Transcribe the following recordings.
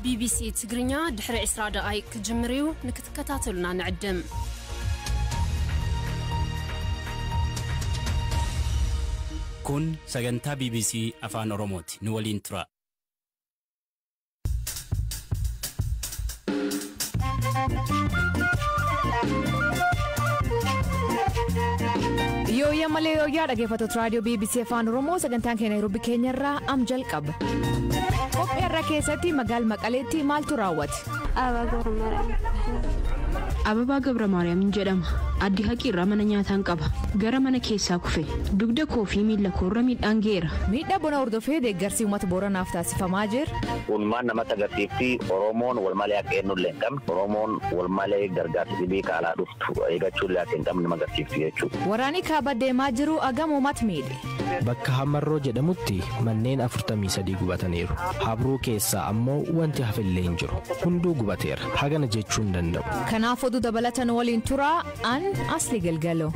ቢቢሲ ትግርኛ ድሕሪ 20 ደቓይቅ ክጅምር እዩ። ንክትከታተሉና ንዕድም። Kun sagantaa BBC Afaan Oromooti. Nu waliin tura. Yooyyaa malee yooyyaa, dhaggeeffattoota raadiyoo BBC Afaan Oromoo, sagantaan keenya Nairobi keenyarraa am jalqaba. Qophii har'a keessatti magaala Maqaleetti maaltu raawwate? Ababaa Gabra Maariyaam jedhama. Addi Haqiirraa mana nyaataan qaba. Gara mana keessaa kufe. Dugda koo fi miila koorra miidhaan ga'eera. Miidhaa bona hordofee deeggarsi uummata Booranaaf taasifamaa jira. Kun namatti agarsiifti, Oromoon wal malee akka eenyullee hin qabne, Oromoon wal malee gargaarsa dhibii kaalaa dhuftu eeggachuullee akka hin qabne nama agarsiifti jechuudha. Waraanni kaaba deemaa jiru agam uummata miidhe? Bakka Hamarroo jedhamutti manneen 43 gubataniiru. Habruu keessaa ammoo wanti hafillee hin jiru. Hunduu gubateera. Hagana jechuu hin danda'u. Kanaaf oduu dabalatan waliin turaa, an Asli Galgalo.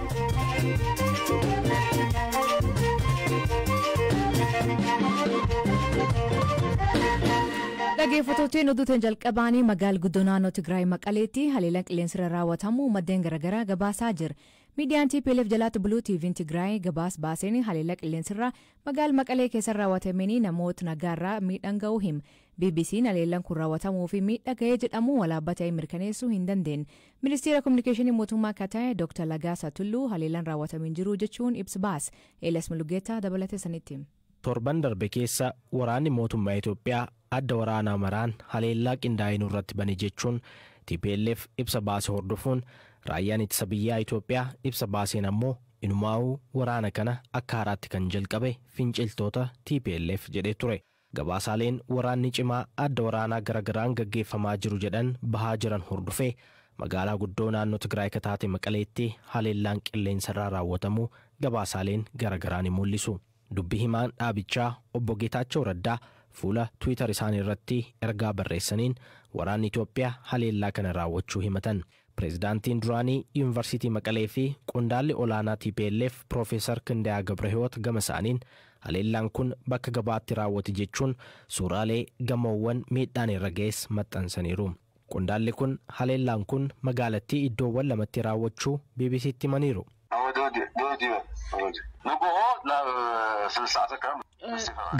Dhaggeeffattooteen, oduuteen jalqabaanii magaala guddoo naannoo Tigraay Maqaleetti haleellaan qilleensarra raawwatamu maddeen garaagaraa gabaasaa jira. Miidiyaan TPLF jalaatti buluu TV'n Tigraay gabaas baaseen haleellaa qilleensarraa magaala Maqalee keessa raawwatameen namoota nagaarraa miidhaan ga'uu hima. BBC'n haleellaan kun raawwatamuu fi miidhaa ga'ee jedhamu walaabaa ta'ee mirkaneessuu hin dandeenye. Ministeera Kominikeeshinii mootummaa akka ta'e Dr. Lagaasaa Tulluu haleellaan raawwatamee hin jiru jechuun ibsa baase. Eelas Mulugeetaa dabalatee sanitti. Torban darbe keessa waraanni mootummaa Itoophiyaa adda waraanaa maraan haleellaa qindaa'ee irratti bane jechuun TPLF ibsa baase hordofuun, raayyaan ittisa biyyaa Itoophiyaa ibsa baaseen ammoo inumaa'uu waraana kana akka haaraatti kan jalqabe finciltoota TPLF jedhee ture. Gabaasaaleen waraanni cimaa adda waraanaa garagaraan gaggeeffamaa jiru jedhan bahaa jiran hordofee, magaalaa guddoo naannoo Tigraay kan taate Maqaleetti haleellaan qilleensarraa raawwatamuu gabaasaaleen garagaraa ni mul'isu. Dubbi himaan dhaabichaa obbo Geetaachoo Raddaa fuula Tiwiitar isaanii irratti ergaa barreessaniin waraanni Itoophiyaa haleellaa kana raawwachuu himatan. Pireezidaantiin duraanii Yuunivarsiitii Maqalee fi qondaalli olaanaa TPLF Piroofeesar Kindayaa Gabrahiwoot gama isaaniin haleellaan kun bakka gabaatti raawwate jechuun suuraalee gamoowwan miidhaan irra ga'es maxxansaniiru. Qondaalli kun haleellaan kun magaalattii iddoowwan lamatti raawwachuu BBCtti himaniiru.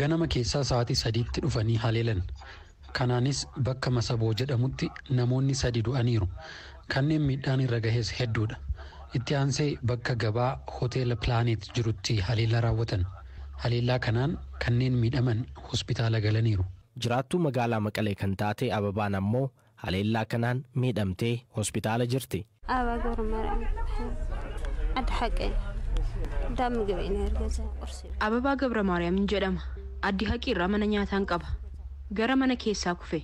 Ganama keessaa sa'aatii 3tti dhufanii haleelan. Kanaanis bakka Masaboo jedhamutti namoonni sadi du'aniiru. Kanneen miidhaan irra gahes hedduudha. Itti aansee bakka gabaa hoteela Pilaanet jirutti haleellaa raawwatan. Haleellaa kanaan kanneen miidhaman hospitaala galaniiru. Jiraattuu magaalaa Maqalee kan taate Ababaan ammoo haleellaa kanaan miidhamtee hospitaala jirti. ኣበባ ገብረ ማርያም፣ ዓዲ ሓቂ እንዳ ምግቢ እዩ ነይሩ ገዛ ቁርሲ። Ababaa Gabra Maariyaam jedhama. Addi Haqiirraa mana nyaataan qaba. Gara mana keessaa kufe.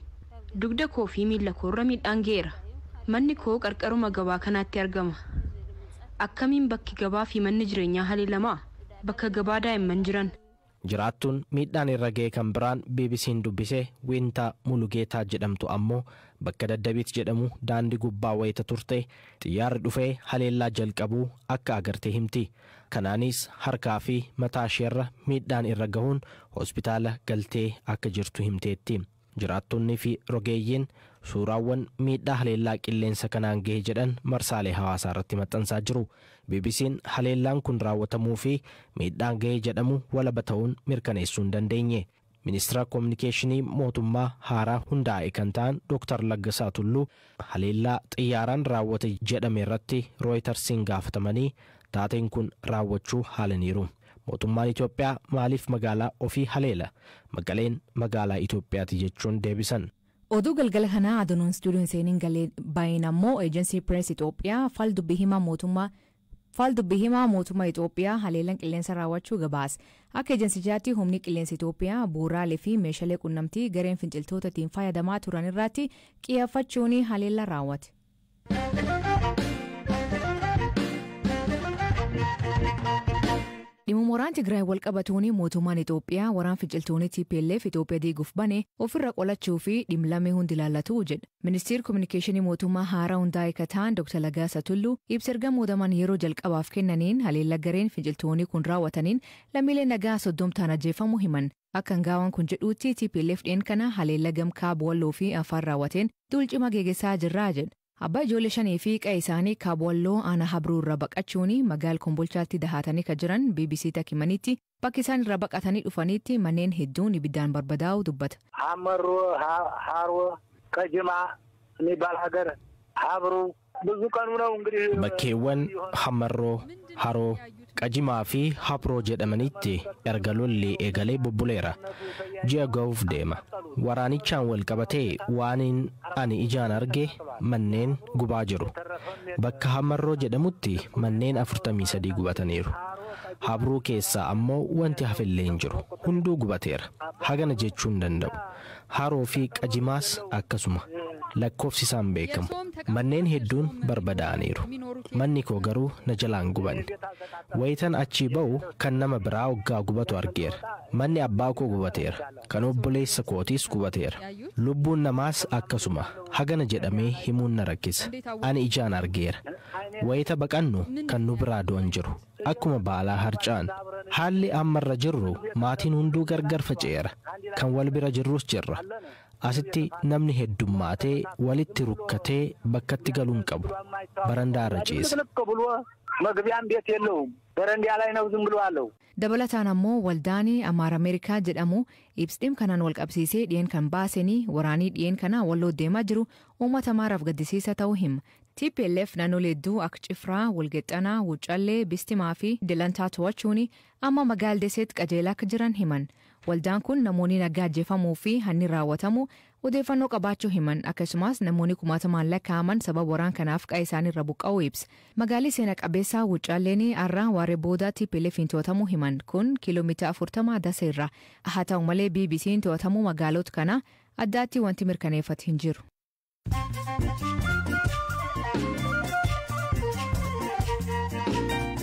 Dugda koo fi miila koorra miidhaan ga'eera. Manni koo qarqaruma gabaa kanaatti argama. Akkamiin bakki gabaa fi manni jireenyaa haleelamaa? Bakka gabaa daa'imman jiran. Jiraattuun miidhaan irra ga'e kan biraan BBC'n dubbise Wiintaa Mulugeetaa jedhamtu ammoo bakka Daddabiit jedhamu daandii gubbaa wayita turte xiyyaarri dhufee haleellaa jalqabuu akka agarte himti. Kanaanis harkaa fi mataa isheerra miidhaan irra gahuun hospitaala galtee akka jirtu himteetti. Jiraattonnii fi rogeeyyiin suuraawwan miidhaa haleellaa qilleensa kanaan gahe jedhan marsaalee hawaasaa irratti maxxansaa jiru. BBC'n haleellaan kun raawwatamuu fi miidhaan gahe jedhamu walaba ta'uun mirkaneessuu hin dandeenye. Ministeera Kominikeeshinii mootummaa haaraa hundaa'e kan ta'an Dr. Laggasaa Tulluu haleellaa xiyyaaraan raawwate jedhame irratti Rooytarsiin gaafatamanii taateen kun raawwachuu haalaniiru. Mootummaan Itoophiyaa maaliif magaalaa ofii haleela? Maqaleen magaalaa Itoophiyaati jechuun deebisan. Oduu galgala kanaa aduun istuudiyoon seeniin galee baay'een ammoo Eejensii Pirees Itoophiyaa fal dubbii himaa mootummaa Itoophiyaa haleellaan qilleensa raawwachuu gabaase. Akka eejensichaatti humni qilleensa Itoophiyaa bu'uuraalee fi meeshaalee quunnamtii gareen finciltoota ittiin fayyadamaa turan irratti xiyyeeffachuun haleellaa raawwate. Dhimma waraana Tigraay wal qabatuun mootummaan Itoophiyaa waraan finciltoonni TPLF Itoophiyaa diiguuf bane ofirra qolachuu fi dhimlamee hundi ilaallatu jedha. Ministeerri Kominikeeshinii mootummaa haaraa hundaa'e kan ta'an Dr. Laggasaa Tulluu ibsa erga muudaman yeroo jalqabaaf kennaniin haleellaa gareen finciltoonni kun raawwataniin lammiilee nagaa 30 ta'an ajjeefamuu himan. Akka hangaawaan kun jedhuutti TPLF dhiyeen kana haleellaa gam kaaba Walloo fi Afaan raawwateen duulcima geggeessaa jirraa jedha. Abbaa ijoollee shanii fi qe'ee isaanii kaaba Walloo aanaa Habruu irraa baqachuun magaala Kombolchaatti dahatanii kan jiran BBC takimanitti bakka isaan irraa baqatanii dhufanitti manneen hedduun ibiddaan barbadaa'uu dubbata. Hamarroo, Haroo, Qajimaa የሚባል ሀገር ሀብሩ ብዙ ቀኑ ነው እንግዲህ Bakkeewwan Hamarroo, Haroo, Qajimaa fi Habroo jedhamanitti erga lolli eegalee bubbuleera. Ji'a ga'uuf deema. Waraanichaan wal qabatee waan ani ijaan arge manneen gubaa jiru. Bakka Hamarroo jedhamutti manneen 43 gubataniiru. Habruu keessaa ammoo wanti hafillee hin jiru. Hunduu gubateera. Hagana jechuu hin danda'u. Haroo fi Qajimaas akkasuma. Lakkoofsi isaan beekamu. Manneen hedduun barbadaa'aniiru. Manni koo garuu na jalaan gubanne. Wayitan achii ba'u kan nama biraa hoggaa gubatu argeera. Manni abbaa koo gubateera. Kan obboleessa kootiis gubateera. Lubbuun namaas akkasuma. Hagana jedhamee himuun na rakkisa. Ani ijaan argeera. Wayita baqannu kan nu biraa du'an jiru. Akkuma baalaa harca'an. Haalli ammarra jirru maatiin hunduu gargar faca'eera. Kan wal bira jirrus jirra. Asitti namni heddummaatee walitti rukkatee bakkatti galuu hin qabu. Barandaa irra ciisa. መግቢያም ቤት የለውም። በረንዳ ላይ ነው ዝም ብሎ አለው። Dabalataan ammoo waldaan Amaara Ameerikaa jedhamu ibsidhiin kanaan wal qabsiisee dhiyeen kan baasanii waraanii dhiyeen kana walloo deemaa jiru uummata Amaaraaf gaddisiisa ta'uu hima. TPLF naannolee hedduu akka Cifraa, Walgexxanaa, Wuccallee, Bistimaa fi Dilantaa to'achuun amma magaala Deseetti qajeelaa akka jiran himan. Waldaan kun namoonni nagaa ajjeefamuu fi hanni raawwatamu odeeffannoo qabaachuu himan, akkasumas namoonni kumaatamaan lakkaa'aman sababa waraan kanaaf qa'ee isaanii irra buqqa'uu ibsa. Magaalli seena qabeessaa Wuccaalleen har'a waaree booda TPLF'n to'atamuu himan kun kiiloomeetira 40 Dasee irra. Haa ta'u malee BBC'n to'atamuu magaalota kana addaatti wanti mirkaneeffate hin jiru.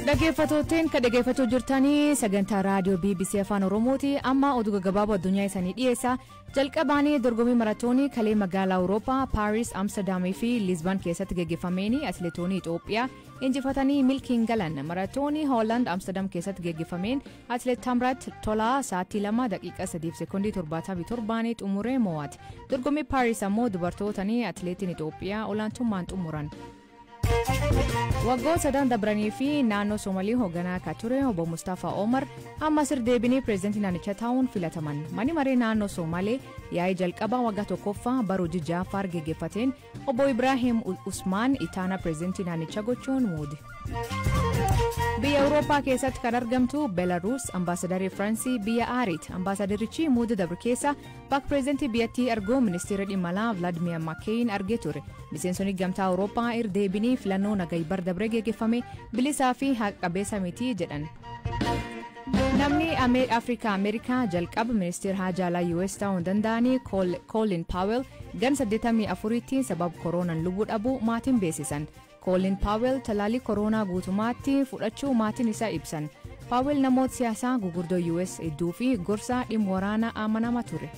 Dhaggeeffattootni kan dhaggeeffachuu jirtanii sagantaa raadiyoo BBC Afaan Oromooti. Amma oduu gaggabaaboo addunyaa isaanii dhiyeessa. Jalqabaanii dorgommii maratoonii kalee magaalaa Awurooppaa Paaris, Amsterdamii fi Liizban keessatti geggeeffameen atileetonni Itoophiyaa injifatanii milkiin galan. Maratoonii Hoolaand Amsterdam keessatti geggeeffameen atileet Tamrat Tolaa sa'aatii 2 daqiiqa 3 sekoondii 77 xumuree mo'ate. Dorgommii Paaris ammoo dubartootanii atileetiin Itoophiyaa olaantummaan xumuran. Waggoota sadan dabranii fi naannoo Soomaalii hoogganaa akka ture obbo Mustapha Omar amma sir deebinii pireezidantii naannichaa ta'uun filataman. Manni maree naannoo Somaalee yaa'ii jalqabaa waggaa tokkoffaa bara hojii ja'affaa geggeeffateen obbo Ibrahim Usmaan itaana pireezidantii naannichaa gochuun muude. Biyya Awurooppaa keessatti kan argamtu Belarus ambaasadarii Firaansii biyya Aariit. Ambaasadarichi muuda dabre keessa bakka pireezidantii biyyattii arguu ministeera dhimma alaa Vlaadimir Makeyin argee ture. Miseensonni gamtaa Awurooppaa irra deebinii filannoo nagayi bar dabree geggeeffame bilisaa fi haqa qabeessa miti jedhan. Namni Afrikaa Ameerikaa jalqaba ministeera haajaa alaa US ta'uu danda'anii Colin Powell gan 84tti sababa koronaan lubbuu dhabuu maatiin beeksisan. Colin Powell talaalii koronaa guutummaatti fudhachuu maatiin isaa ibsan. Powell namoota siyaasaa gurguddoo US hedduu fi gorsaa dhimma waraanaa amanama ture.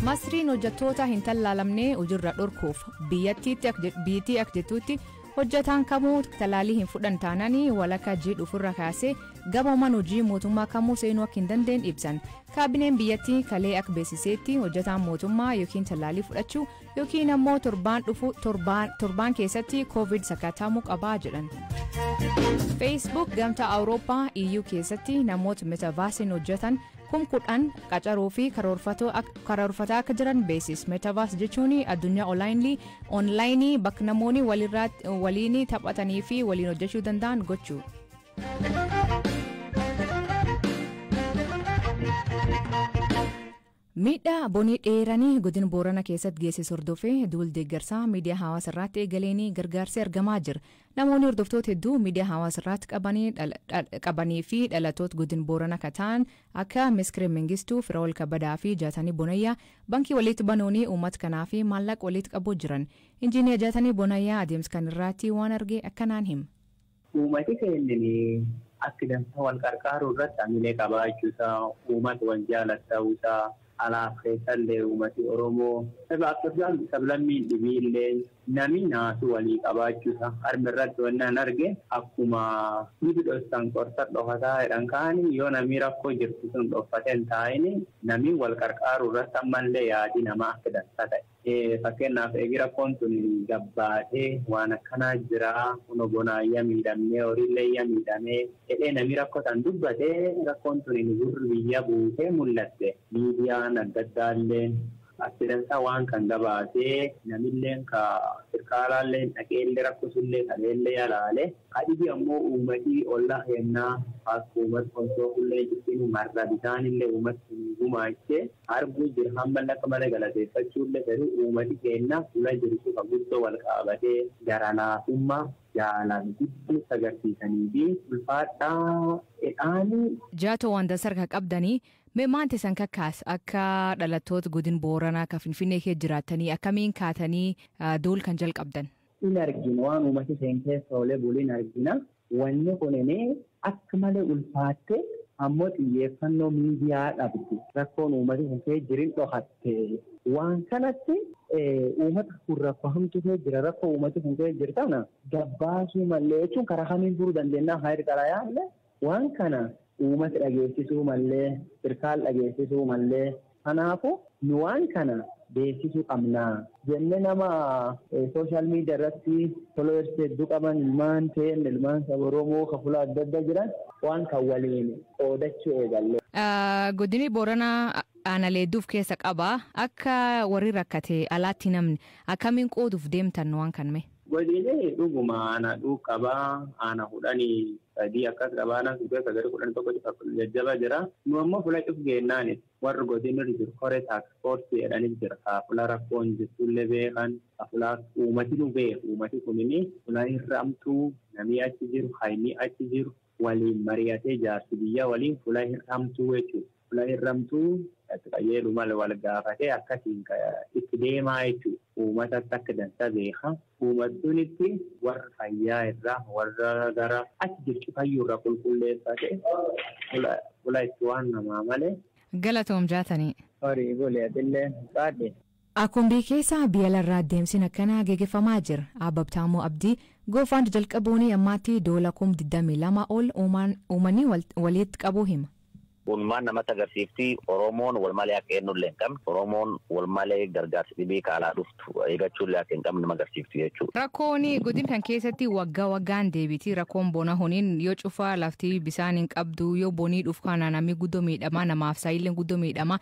Masriin hojjettoota hin tallaalamne hojiirra dhorkuuf biyyattii akka jettutti hojjetaan kamuu talaalii hin fudhan taananii walakkaa ji'a dhufurra kaasee gama mana hojii mootummaa kamuu seenuu akka hin dandeenye ibsan. Kaabineen biyyattii kalee akka beeksisetti hojjetaan mootummaa yookiin talaalii fudhachuu yookiin ammoo torbaan dhufu torbaan keessatti COVID sakatamuu qabaa jedhan. Facebook gamtaa Awurooppaa EU keessatti namoota metaversiin hojjetan 10,000 qacaruu fi karoorfataa akka jiran beeksise. Metaverse jechuun addunyaa onlaayinii bakka namoonni waliin taphatanii fi waliin hojjechuu danda'an gochuu. Miidhaa bonii dheeranii godina Boorana keessatti geessisu hordofee duul deeggarsaa miidiyaa hawaasaa irratti eegaleenii gargaarsi argamaa jira. Namoonni hordoftoota hedduu miidiyaa hawaasaa irratti qabanii fi dhalatoota godina Boorana kan ta'an akka Miskiree Mengistuu, Firaa'ol Kabbadaa fi Jaatanii Bonayyaa baankii walitti banuunii uummata kanaa fi maallaqa walitti qabuu jiran. Injiiniyaa Jaatanii Bonayyaa adeemsa kan irratti waan arge akkanaan hima. Uummati keenya Akka dansaa wal qarqaaruu irratti hamilee qabaachuusaa, uummata wal jaalata'uusaa, alaaf keessallee uummati Oromoo akkasumas sablammiin dhibiillee nami naasuu walii qabaachuusaa harmi irratti wannaan arge akkuma dhibi dhossan qorsa dhokataa jedhan kaani yoo namni rakkoo jirtu sun dhoffatee hin taa'in nami wal qarqaaruu irratti ammallee yaadi namaa akka dansaa ta'e. Fakkeenyaaf eegi rakkoon sun gabbaatee waan akkanaa jiraa kun bonaayya miidhamnee horiillee miidhamee jedhee namni rakkoo san dubbatee rakkoon sun gurri biyya buutee mul'atte miidiyaan adda addaallee accidentaa waan kan gabaasee namilleen ka sirkaalaallee dhaqeellee rakkosullee kaleellee yalaale kadhibi ammoo uummatii olla keennaa akka uummata konsookullee jirtinu marra bisaanillee uummati gumaachee arguu jira hamma akka malee galateeffachuullee fedhu uummati keennaa fuula jirtu ka guddoo wal qaabatee gara laafummaa jaalaan guddoo agarsiisanii fi ulfaadhaa jedhaanii. Jaatoo waan dasarka qabdanii mee maanti san kakkaas akka dhalattoota godin Booranaa ka Finfinnee kee jiraatanii akkamiin kaatanii duul kan jalqabdan? In argina waan uummati seen keessa oolee buliin argina. Wanni kunini akka malee ulfaatte ammoo xiyyeeffannoo miidiyaa dhabdi. Rakkoon uummati kun kee jirin dhokatte. Waan kanatti uummata kun rakkoo hamtuu kee jira rakkoo uummati kun kee jira tana gabbaasuu malee jechuun karaa kamiin furuu dandeenya hayir karaa yaalle waan kana uummata dhageessisuu malee sirkaal dhageessisuu malee kanaafuu nu waan kana beeksisuu qabnaa jenne nama sooshaal miidiyaa irratti followers hedduu qaban ilmaan ta'een ilmaan saba Oromoo kafula adda addaa jiran waan kan waliin qoodachuu eegalle. Godini Booranaa aanaalee hedduuf keessa qaba. Akka warri rakkate alaatti namni akkamiin qooduuf deemtan waan kan mee? Godinee dhuguma aanaa dhuu qabaa aana 13 akkas qabaa aanaa sun keessa gara 11 jajjaba jira. Nu ammoo fuula cuf geennaanis warri godinni jiru koree taaksfoortii jedhanis jira. Fuula rakkoon jirtullee beekan fuula uummati nu beeku uummati kunini fuula hir'amtuu namni achi jiru hayni achi jiru waliin mari'atee jaarsi biyya waliin fuula hir'amtuu jechuudha. Fuula hir'amtuu qajeelu malee wal gaafatee akkasiin itti deemaa jechuudha. Uummatatti akka dansa beeka. Uummattoonitti warra fayyaa irraa warra gara achi jirtu fayyuu irraa qulqulleeffate fuula itti waan namaa malee. Galatoom jaatanii. Horii bulee adillee baadhe. Akkumbii keessa biyya larraa deemsiin akkanaa geggeeffamaa jira. Ababtaamoo Abdii GoFund jalqabuun ammaatti doola 22,000 ol uumanii walitti qabuu hima. Uumaan namatti agarsiifti Oromoon wal malee akka eenyullee hin qabne Oromoon wal malee gargaarsa dhibii kaalaa dhuftu eeggachuullee akka hin qabne nama agarsiifti jechuudha. Rakkoon godin kan keessatti waggaa waggaan deebiti rakkoon bona honiin yoo cufaa lafti bisaan hin qabdu yoo bonii dhufu kana namni guddoo miidhamaa namaaf saayillee guddoo miidhamaa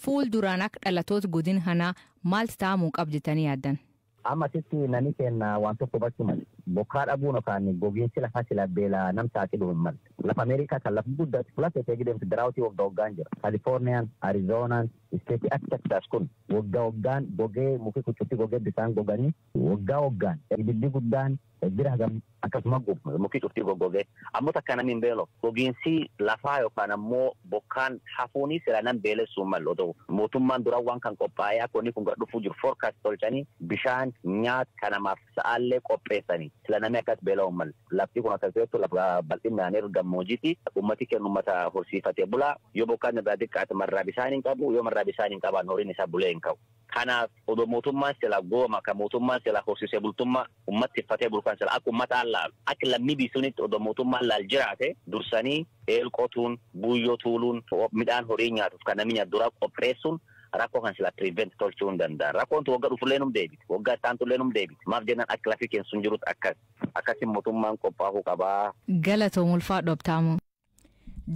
fuulduraan akka dhalatoota godin kanaa maaltu ta'amuu qaba jettanii yaaddan? Amma asitti namni keenya waan tokko hubachuu malee bokkaa dhabuun yookaan gogiinsi lafaa sila beelaa nam saaxilu hin malle. Lafa Ameerikaa kan lafa guddaatti fuula seetee deemtu diraawutii waggaa waggaan jira. Kaalifoorniyaan, Arizoonaan, isteetii akka Teksaas kun waggaa waggaan gogee muki kucutti gogee bisaan goganii waggaa waggaan ibiddi guddaan bira hagam akkasuma muki cuftii goggogee ammoo takka namni hin beelo gogiinsi lafaa yookaan ammoo bokkaan hafuuni sila nam beelessuu malu otoo mootummaan dura waan kan qophaa'ee akka inni kun dhufuu jiru forecast tolchanii bishaan nyaata kanamaaf sa'aallee qopheessanii sila namni akkas beela'u malu lafti kun akkas jettu lafa bal'inaan irra gammoojjiiti ummati kennu ummata horsiifatee bulaa yoo bokkaan irraa xiqqaate marraa bishaan hin qabu yoo marraa bishaan hin qabaan horiin isaa bulee hin qabu. Kanaaf odoo mootummaan sila gooma kan mootummaan sila horsiisee bultummaa ummatti uffatee bulkan sila akka uummataan laalu akka lammii biisuunitti odoo mootummaan laal jiraate dursanii eel qotuun buuyyoo tuuluun midhaan horii nyaatuuf kan namni nyaatu duraa qopheessuun rakkoo kan sila prevent tolchuu hin danda'an. Rakkoon waggaa dhufullee num deebiti. Waggaa itti aantullee num deebiti. Maaf jennaan akka lafti keenya sun jirutti akkas. Akkasiin mootummaan qophaa'uu qabaa. Galatoom ulfaadhu Abtaamu.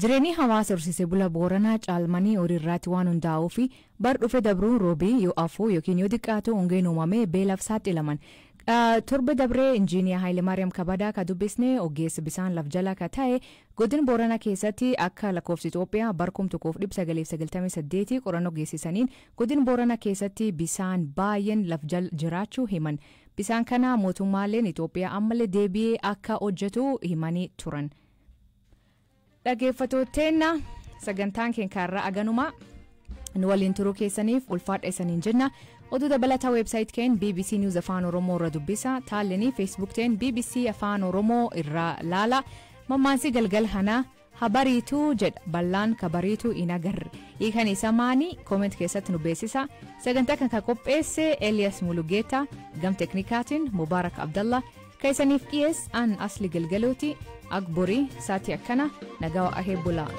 Jireenyi hawaasa horsiisee bula Booranaa caalmanii horiirraatti waan hundaa'uu fi bar dhufe dabruun roobii yoo afuu yookiin yoo xiqqaatu hongeen uumamee beelaaf saaxilaman. Torba dabree injiiniyaa Haayilemaariyaam Kabadaa ka dubbisne ogeessa bisaan laf jalaa ka ta'e godin Booranaa keessatti akka lakkoofsa Itoophiyaa bar 1998 qorannoo geessisaniin godin Booranaa keessatti bisaan baay'een laf jala jiraachuu himan. Bisaan kana mootummaaleen Itoophiyaa ammallee deebi'ee akka hojjetu himanii turan. Dhaggeeffattooteenna sagantaan keenya irraa aganumaa nu waliin turuu keessaniif ulfaadha isaniin jenna. Oduu dabalataa weebsaayit keen BBC News Afaan Oromoo irra dubbisa. Taallenii Facebook teen BBC Afaan Oromoo irraa laala. Mammaansii galgal hanaa habariituu jedha ballaan kabariituu in agarre. Hiikan isa maanii comment keessatti nu beeksisa. Sagantaa kan qopheesse Elias Mulugeeta, gam teknikaatiin Mubaarak Abdallah, ka isaniif dhiyees an Asli Galgalooti. Akborii saatii akkana nagaa ahee bulaa.